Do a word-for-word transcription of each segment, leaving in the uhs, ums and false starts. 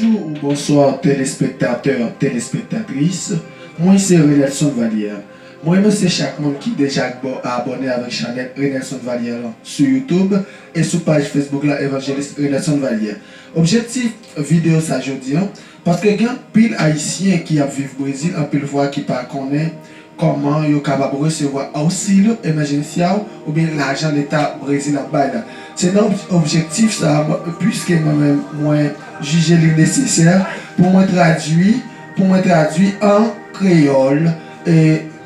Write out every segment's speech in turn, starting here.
Bonjou ou bonswa, telespektatè, telespektatris. Mwen se Renelson Valière. Mwen remèsye chak moun ki deja abò-, abòne avèk chanèl Renelson Valière lan sou YouTube e sou paj Facebook la, Evangelist Renelson Valière. Objektif videyo sa jodi a, paske gen anpil Ayisyen ki ap viv Brezil, anpil fwa ki pa konnen kòman yo kapab resevwa auxílio emergencial oubyen lajan Leta Brezil ap bay la. Se nan ob-, objektif sa a, mwen, piske mwen menm, mwen jije li nesesè pou mwen tradui, pou mwen tradui an kreyòl, e,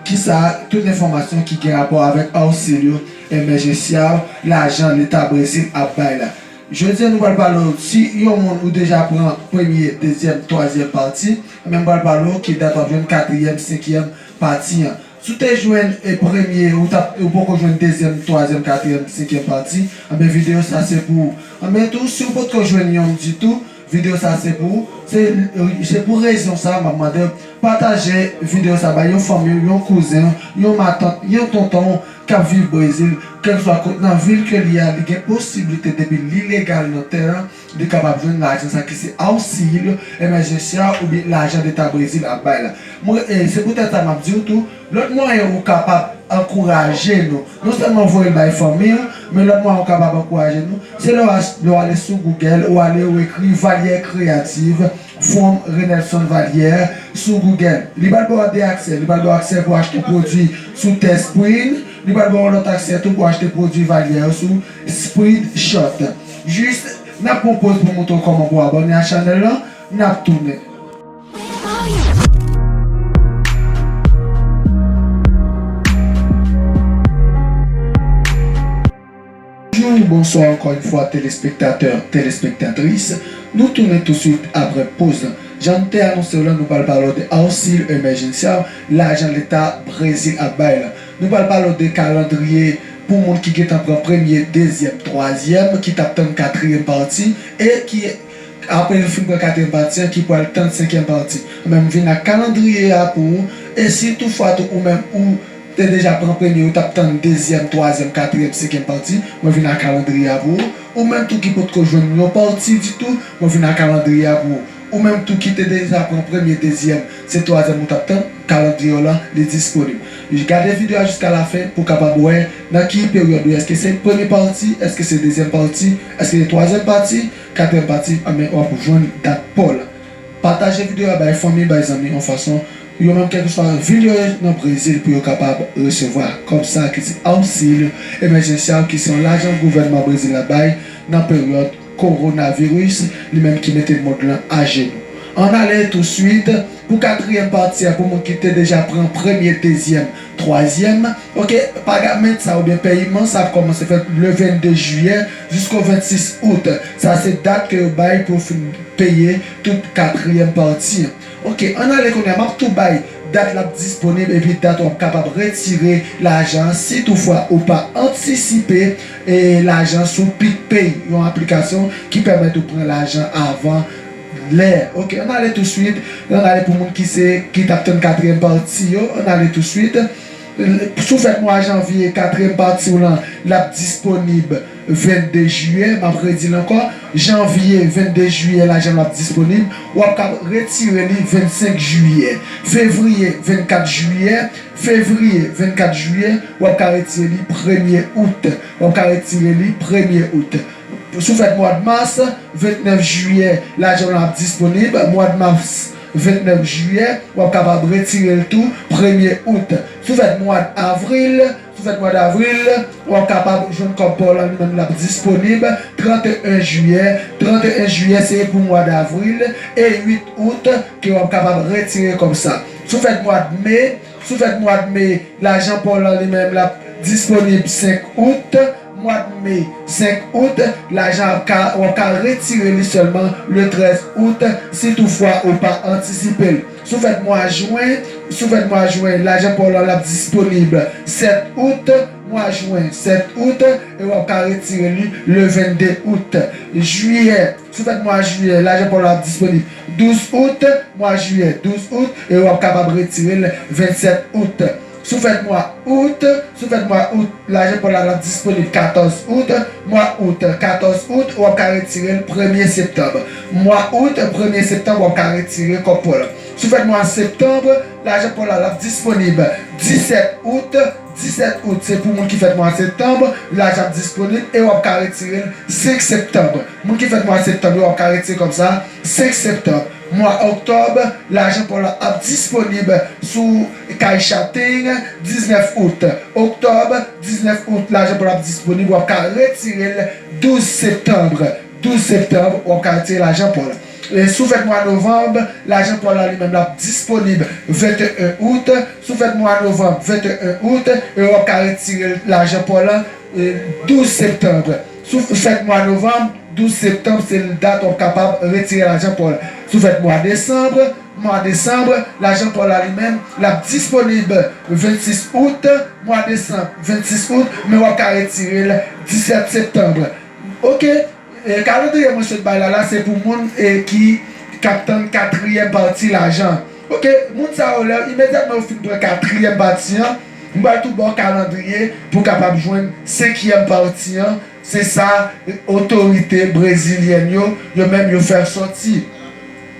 kisa, tout enfòmasyon ki gen rapò avèk auxílio emergencial, lajan Leta Brezil ap bay la. Jodi a, nou pral pale w, si yon moun ou deja pran premye, dezyèm, twazyèm pati, men m pral pale w ki dat w ap jwenn katriyèm, senkyèm pati an. Si w te jwenn, e, premye, ou t ap, ou poko jwenn dezyèm, twazyèm, katriyèm, senkyèm pati, anben videyo sa se pou ou. Anben tou, si w potko jwenn yonn ditou, videyo sa se pou ou. Se, se pou rezon sa a, m ap mande w pataje videyo sa bay yon fanmi w, yon kouzen w, yon matant, yon tonton w k ap viv Brezil, kèlkeswa kot nan vil ke li a, li gen posiblite depi li legal nan tè a, li kapab jwenn lajan sa ki se auxílio emergencial oubyen lajan Leta Brezil ap bay la. Mwen, e, se poutèt sa m ap di w tou, lòt mwayen ou kapab ankouraje nou, non sèlman voye l bay fanmi w, men lòt mwayen ou kapab ankouraje nou, se lè w ach-, lè w ale sou Google, ou ale ou ekri Valière Créative from Renelson Valière sou Google. Li pral ba w de aksè, li pral ba w aksè pou achte pwodui sou Teespring, li pral ba w lòt aksè tou pou achte pwodui Valière yo sou Spreadshop. Jis, n ap pran yon poz pou montre w kòman pou abòne a chanèl lan, n ap tounen. Bonjou, bonswa ankò yon fwa, telespektatè, telespektatris. Nou tounen touswit apre poz lan. Jan m te anonse w la, nou pral pale w de auxílio emergencial, lajan Leta Brezil ap bay la. Nou pral pale w de kalandriye pou moun ki gentan pran premye, dezyèm, twazyèm, ki t ap tann katriyèm pati, e ki, apre yo fin pran katriyèm pati an, ki pral tann senkyèm pati. Men m vin ak kalandriye a pou ou, e si toutfwa tou ou menm ou te deja pran premye, ou t ap tann dezyèm, twazyèm, katriyèm, senkyèm pati, mwen vin ak kalandriye a pou ou. Ou menm tou ki potko jwenn yon pati ditou, mwen vin ak kalandriye a pou ou. Ou menm tou ki te deja pran premye, dezyèm, se twazyèm ou t ap tann, kalandriye w lan, li disponib. Gade videyo a jiska lafen pou w kapab wè nan ki peryòd ou ye. Èske se premye pati? Èske se dezyèm pati? Èske se twazyèm pati? Katriyèm pati? Anben, w ap jwenn dat pa w la. Pataje videyo a bay fanmi, bay zanmi, yon fason yo menm, kèlkeswa vil yo ye nan Brezil, pou yo kapab resevwa kòb sa ki se auxílio emergencial, ki se yon lajan gouvènman Brezil la bay nan peryòd kowonaviris, li menm ki mete mond lan ajenou. Ann ale touswit pou katriyèm pati a, pou moun ki te deja pran premye, dezyèm, twazyèm. Oke, pagament sa oubyen peyiman sa ap kòmanse fèt le vennde jiyè jisko vennsis out. Sa se dat ke yo bay pou fin peye tout katriyèm pati an. Oke, ann ale kounye a, m ap tou bay dat l ap disponib epi dat w ap kapab retire lajan an si toutfwa ou pa antisipe, e, lajan sou PicPay, yon aplikasyon ki pèmèt ou pran lajan avan lè. Oke, ann ale touswit, ann ale pou moun ki se, ki t ap tann katriyèm pati yo, ann ale touswit. Sou fèt mwa janvye, katriyèm pati w lan, l ap disponib vennde jiyè, m ap redi l ankò, janvye, vennde jiyè, lajan l ap disponib, w ap ka retire li vennsenk jiyè, fevriye, vennkat jiyè, fevriye, vennkat jiyè, w ap ka retire li premye out, w ap ka retire li premye out. Sou fèt mwa mas, vennèf jiyè, lajan w lan ap disponib. Mwa mas, vennèf jiyè, w ap kapab retire l tou, premye out. Sou fèt mwa avril, sou fèt mwa davril, w ap kapab jwenn kòb pa w lan, li menm l ap disponib, tranteyen jiyè. Tranteyen jiyè, se pou mwa davril, e uit out, ke w ap kapab retire kòb sa. Sou fèt mwa me, Sou fèt mwa me, lajan pa w lan li menm l ap disponib senk out. Mwa me, senk out, lajan ap ka, w ap ka retire li sèlman le trèz out, si toutfwa ou pa antisipe l. Sou fèt mwa jen, sou fèt mwa jen, lajan pa w lan l ap disponib sèt out, mwa jen, sèt out, e w ap ka retire li le vennde out. Jiyè, Sou fèt mwa jiyè, lajan pa w lan ap disponib douz out, mwa jiyè, douz out, e w ap kapab retire l vennsèt out. Si w fèt mwa out, si w fèt mwa out, lajan pa w la, l ap disponib katòz out. Mwa out, katòz out, w ap ka retire l premye septanm. Mwa out, premye septanm, w ap ka retire kòb pa w la. Si w fèt mwa septanm, lajan pa w la, l ap disponib disèt out. Disèt out, se pou moun ki fèt mwa septanm, lajan ap disponib e w ap ka retire l senk septanm. Moun ki fèt mwa septanm yo, w ap ka retire kòb sa senk septanm. Mwa oktòb, lajan pa w la ap disponib sou kay Chapting diznèf out. Oktòb, diznèf out, lajan pa w la ap disponib, w ap ka retire l douz septanm. Douz septanm, w ap ka retire lajan pa w la. E si w fèt mwa novanm, lajan pa w la li menm l ap disponib venteyen out. Si w fèt mwa novanm, venteyen out, e w ap ka retire lajan pa w la, e, douz septanm. Si w fèt mwa novanm, douz septanm, se dat w ap kapab retire lajan pa w la. Si w fèt mwa desanm, mwa desanm, lajan pa w la li menm, l ap disponib vennsis out, mwa desanm, vennsis out, men w ap ka retire l disèt septanm. Oke, e, kalandriye mwen sot bay la, la, se pou moun, e, ki, k ap tann katriyèm pati lajan. Oke, moun sa yo, lè, imedyatman yo fin pran katriyèm pati an, m pral tou ba w kalandriye pou w kapab jwenn senkyèm pati an. Se sa, e, otorite brezilyèn yo, yo menm yo fè sòti.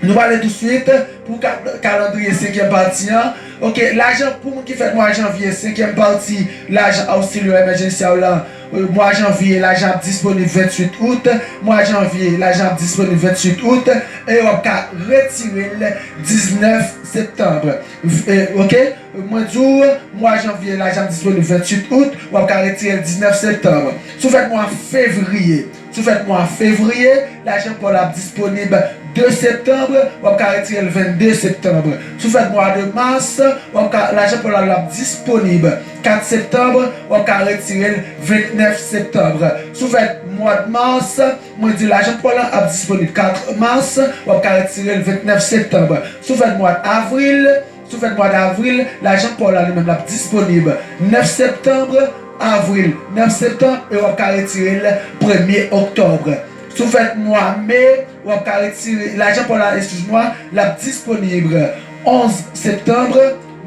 Nou prale touswit pou ka-, kalandriye senkyèm pati an. Oke, lajan pou moun ki fèt mwa janvye, senkyèm pati, lajan Auxílio Emergencial la, e, mwa janvye, lajan ap disponib venntuit out. Mwa janvye, lajan ap disponib venntuit out. E w ap ka retire l diznèf septanm. E, oke? Mwen di w, mwa janvye, lajan ap disponib venntuit out, w ap ka retire l diznèf septanm. Si w fèt mwa fevriye, si w fèt mwa fevriye, lajan pa w la ap disponib de septanm, w ap ka retire l vennde septanm. Si w fèt mwa de mas, w ap ka, lajan pa w la l ap disponib kat septanm, w ap ka retire l vennèf septanm. Si w fèt mwa de mas, mwen di lajan pa w la ap disponib kat mas, w ap ka retire l vennèf septanm. Si w fèt mwa avril, Si w fèt mwa davril, lajan pa w la li menm l ap disponib nèf septanm, avril, nèf septanm, e w ap ka retire l premye oktòb. Si w fèt mwa me, w ap ka retire, lajan pa w la, eskiz mwa, l ap disponib onz septanm,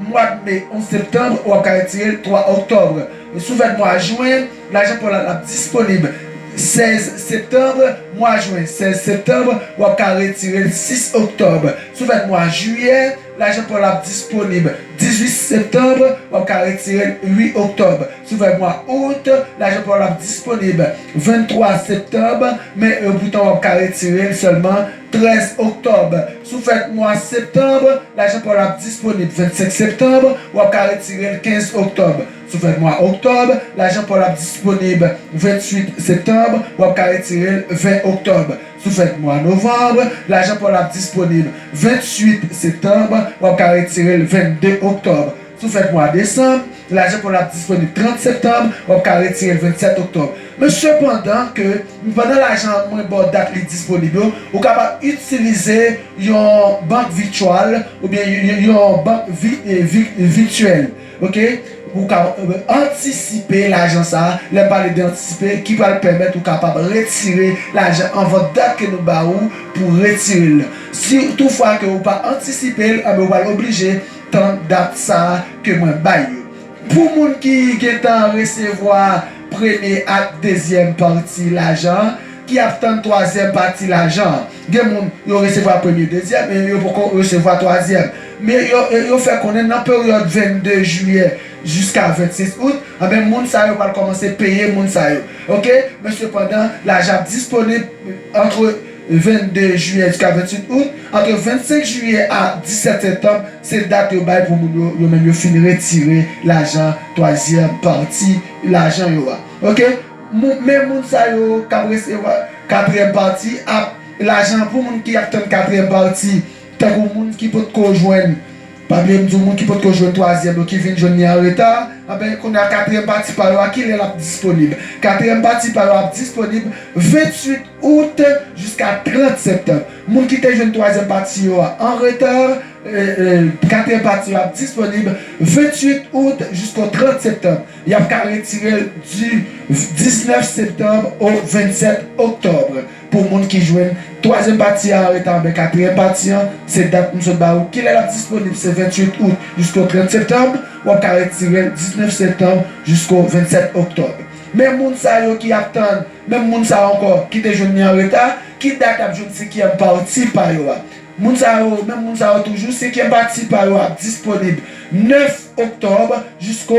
mwa de me, onz septanm, w ap ka retire l twa oktòb. Si w fèt mwa jen, lajan pa w la, l ap disponib sèz septanm, mwa jen, sèz septanm, w ap ka retire l sis oktòb. Si w fèt mwa jiyè, lajan pa w la ap disponib dizuit septanm, w ap ka retire l uit oktòb. Si w fèt mwa out, lajan pa w la ap disponib venntwa septanm, men, e, poutan w ap ka retire l sèlman trèz oktòb. Si w fèt mwa septanm, lajan pa w la ap disponib vennsenk septanm, w ap ka retire l kenz oktòb. Si w fèt mwa oktòb, lajan pa w la ap disponib ventuit septanm, w ap ka retire l ven oktòb. Si w fèt mwa novanm, lajan pa w la ap disponib ventuit septanm, w ap ka retire l vennde oktòb. Si w fèt mwa desanm, lajan pa w la ap disponib trant septanm, w ap ka retire l vennsèt oktòb. Men sepandan ke, pandan lajan mwen ba w dat li disponib yo, ou kapab itilize yon bank vityèl oubyen yon, yon bank vi-, e, vi-, vityèl. Oke? Ou ka, e, antisipe lajan sa a. Lè m pale de antisipe, ki pral pèmèt ou kapab retire lajan anvan dat ke nou ba ou pou retire l. Si toutfwa ke ou pa antisipe l, anben ou pral oblije tann dat sa a ke mwen bay yo. Pou moun ki gentan resevwa premye ak dezyèm pati lajan an, ki ap tann twazyèm pati lajan an. Gen moun, yo resevwa premye, dezyèm, e yo poko resevwa twazyèm. Men yo, yo fè konnen nan peryòd vennde jiyè jiska vennsis out, anben, moun sa yo pral kòmanse peye moun sa yo. Oke? Men sepandan, lajan ap disponib antre vennde jiyè jiska venntuit out, antre vennsenk jiyè a disèt septanm, se dat yo bay pou moun yo, yo menm yo fin retire lajan twazyèm pati lajan yo a. Oke? Moun, men moun sa yo k ap resevwa katriyèm pati ap, lajan pou moun ki ap tann katriyèm pati, tankou moun ki potko jwenn, pa bliye m di w, moun ki potko jwenn twazyèm yo, ki vin jwenn li an reta, anben, kounye a katriyèm pati pa yo a, kilè l ap disponib? Katriyèm pati pa yo ap disponib venntuit out jiska trant septanm. Moun ki te jwenn twazyèm pati yo a an reta, e, e, katriyèm pati yo ap disponib venntuit out jisko trant septanm. Y ap ka retire l di diznèf septanm o vennsèt oktòb. Pou moun ki jwenn twazyèm pati a an reta, anben, katriyèm pati an, se dat m sot ba ou. Kilè l ap disponib? Se venntuit out jisko trant septanm. w ap ka retire l diznèf septanm jisko vennsèt oktòb. Men moun sa yo ki ap tann, menm moun sa yo ankò ki te jwenn li an reta, ki dat y ap jwenn senkyèm pati pa yo a? Moun sa yo, menm moun sa yo toujou, senkyèm pati pa yo ap disponib nèf oktòb jisko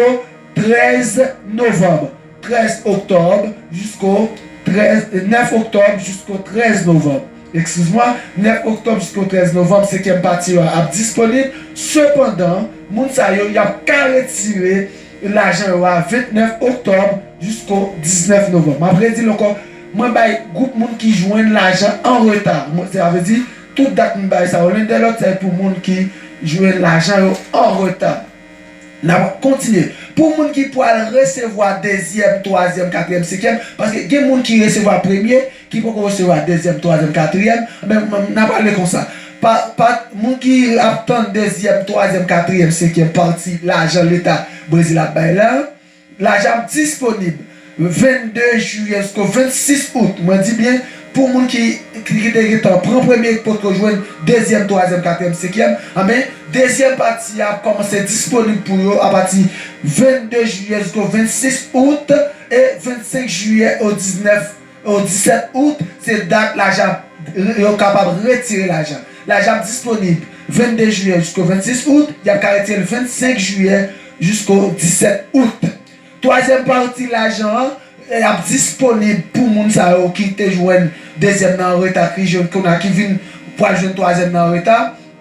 trèz novanm. Trèz oktòb jisko trèz, nèf oktòb jisko trèz novanm. Eskiz mwa, nèf oktòb jisko trèz novanm, senkyèm pati yo ap disponib. Sepandan, moun sa yo, y ap ka retire lajan yo a vennèf oktòb jisko diznèf novanm. M ap redi l ankò, mwen bay gwoup moun ki jwenn lajan an reta. Mwen, sa vle di, tout dat m bay sa yo, len de lòt, se pou moun ki jwenn lajan yo an reta. N ap kontinye. Pou moun ki pral resevwa dezyèm, twazyèm, katriyèm, senkyèm, paske gen moun ki resevwa premye, ki poko resevwa dezyèm, twazyèm, katriyèm, men m, n ap pale konsa. Pa, pa, moun ki ap tann dezyèm, twazyèm, katriyèm, senkyèm pati lajan Leta Brezil ap bay la, lajan ap disponib vennde jiyè jisko vennsis out. Mwen di byen, pou moun ki, ki, ki te gentan pran premye, ki potko jwenn dezyèm, twazyèm, katriyèm, senkyèm, anben, dezyèm pati a ap kòmanse disponib pou yo apati vennde jiyè jisko vennsis out e vennsenk jiyè o diznèf, o disèt out, se dat lajan, yo kapab retire lajan. Lajan ap disponib vennde jiyè jisko vennsis out, y ap ka retire l vennsenk jiyè jisko disèt out. Twazyèm pati lajan an, e, ap disponib pou moun sa yo ki te jwenn dezyèm nan an reta, ki jwenn, kounye a ki vin pral jwenn twazyèm nan an reta.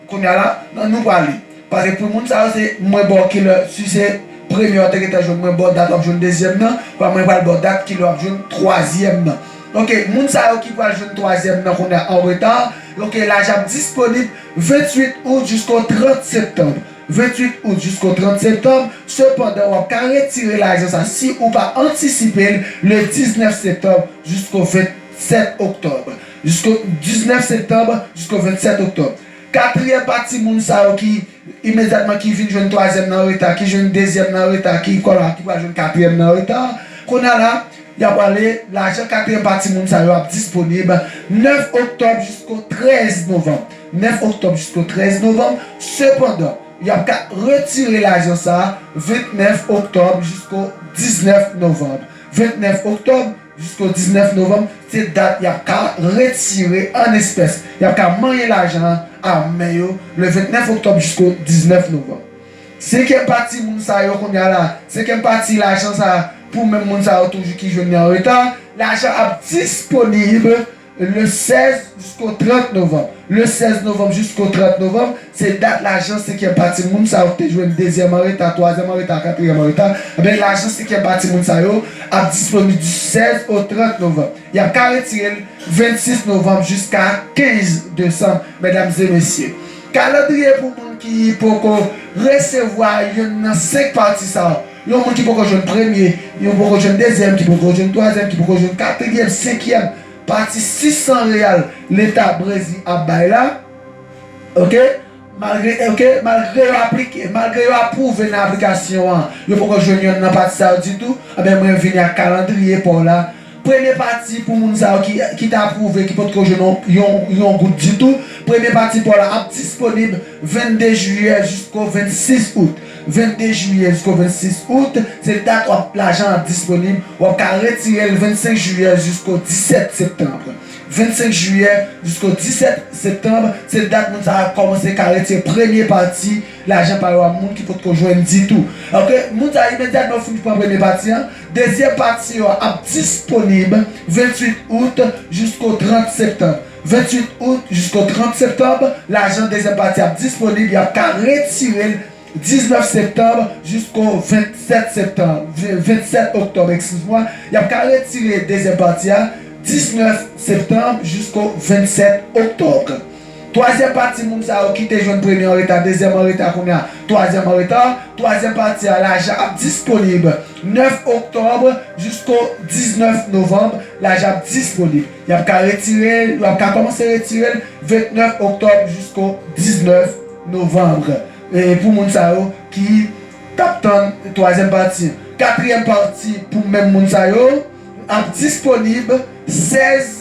Kounye a la, nan, nou prale. Paske pou moun sa yo, se mwen ba w kilè, si se premye w te gentan jwenn, mwen ba w dat w ap jwenn dezyèm nan, pa mwen pral ba w dat kilè w ap jwenn twazyèm nan. Ok, moun sa yo ki pral jwenn twazyèm nan kounye a an reta, ok, lajan ap disponib venntuit out jisko trant septanm. Venntuit out jisko trant septanm, sepandan, w ap ka retire lajan sa si ou pa antisipe l le diznèf septanm jisko vennsèt oktòb. Jisko diznèf septanm jisko vennsèt oktòb. Katriyèm pati moun sa yo ki imedyatman ki vin jwenn twazyèm nan reta, ki jwenn dezyèm nan reta, ki kounye a ki pral jwenn katriyèm nan reta. Kounye a la, y ap pale lajan katriyèm pati moun sa yo ap disponib nèf oktòb jisko trèz novanm. Nèf oktòb jisko trèz novanm. Sepandan, y ap ka retire lajan sa a vennèf oktòb jisko diznèf novanm. Vennèf oktòb jisko diznèf novanm, se dat y ap ka retire an espès. Y ap ka manyen lajan an a men yo le vennèf oktòb jisko diznèf novanm. Senkyèm pati moun sa yo kounye a la, senkyèm pati lajan sa a pou menm moun sa yo toujou ki jwenn li an reta, lajan ap disponib le sèz jisko trant novanm. Le sèz novanm jisko trant novanm, se dat lajan senkyèm pati moun sa yo ki te jwenn dezyèm an reta, twazyèm an reta, katriyèm an reta. Enben, lajan senkyèm pati moun sa yo ap disponib di sèz o trant novanm. Y ap ka retire l vennsis novanm jiska kenz desanm, medam e mesye. Kalandriye pou moun ki poko resevwa yonn nan senk pati sa yo. Yon moun ki poko jwenn premye, yon poko jwenn dezyèm, ki poko jwenn twazyèm, ki poko jwenn katriyèm, senkyèm, pati sis san reyal Leta Brezil ap bay la. Ok? Malgre, ok, malgre yo aplike, malgre yo apwouve nan aplikasyon an, yo poko jwenn yonn nan pati sa yo ditou, enben, mwen vini ak kalandriye pa w la. Premye pati pou moun sa yo ki, ki te apwouve, ki potko jwenn yon, yon, yon goud ditou. Premye pati pa w la ap disponib vennde jiyè jisko vennsis out. Vennde jiyè jisko vennsis out, se dat w ap, lajan ap disponib. W ap ka retire l vennsenk jiyè jisko disèt septanm. Vennsenk jiyè jisko disèt septanm, se dat moun sa a kòmanse ka retire premye pati lajan pa yo a moun ki potko jwenn ditou. Ok, moun sa a imedyatman fin pran premye pati an, dezyèm pati yo ap disponib venntuit out jisko trant septanm. Venntuit out jisko trant septanm, lajan dezyèm pati ap disponib, y ap ka retire l diznèf septanm jisko vennsèt septanm, vennsèt oktòb, eskiz mwa, y ap ka retire dezyèm pati a diznèf septanm jisko vennsèt oktòb. Twazyèm pati moun sa yo ki te jwenn premye an reta, dezyèm an reta kounye a, twazyèm an reta, twazyèm pati a, lajan ap disponib nèf oktòb jisko diznèf novanm, lajan ap disponib. Y ap ka retire, y ap ka kòmanse retire l vennèf oktòb jisko diznèf novanm. E pou moun sa yo ki t ap tann twazyèm pati. Katriyèm pati pou menm moun sa yo ap disponib sèz,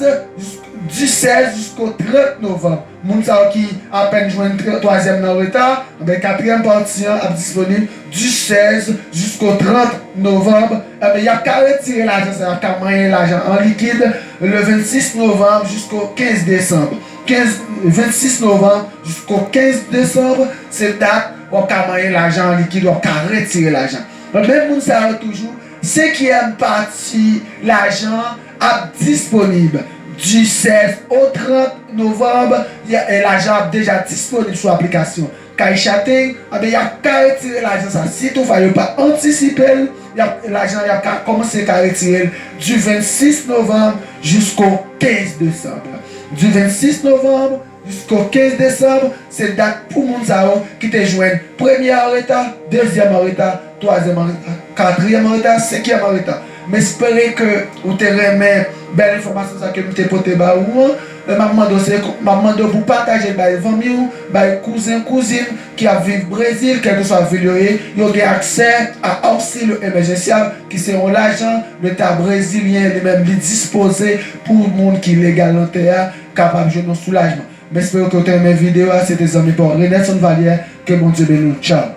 du sèz jisko trant novanm. Moun sa yo ki apèn jwenn twa- twazyèm nan reta, enben katriyèm pati an ap disponib du sèz jisko trant novanm. Enben y ap ka retire lajan sa, y ap ka manyen lajan an likid le vennsis novanm jisko kenz desanm. Kenz, vennsis novanm jisko kenz desanm, se dat w ap ka manyen lajan an likid, w ap ka retire lajan. Menm moun sa yo toujou, senkyèm pati lajan an ap disponib du sèz au trant novanm. Y a- e lajan ap deja disponib sou aplikasyon Caixa Tem. Enben, y ap ka retire lajan sa. Si toutfwa yo pa antisipe l, y ap, lajan y ap ka kòmanse ka retire l du vennsis novanm jisko kenz desanm. Du vennsis novanm jisko kenz desanm, se dat pou moun sa yo ki te jwenn premye an reta, dezyèm an reta, twazyèm an reta, katriyèm an reta, senkyèm an reta. M espere ke ou te renmen bèl enfòmasyon sa ke m te pote ba ou an. E m ap mande w, se, m ap mande w pou pataje l bay fanmi w, bay kouzen, kouzin ki ap viv Brezil, kèlkeswa vil yo ye, yo gen aksè a Auxílio Emergencial, ki se yon lajan Leta brezilyen li menm li dispoze pou moun ki legal nan tè a kapab jwenn yon soulajman. M espere ke w te renmen videyo a. Se te zanmi pa w Renelson Valière. Ke Bondye beni w. Tchaw.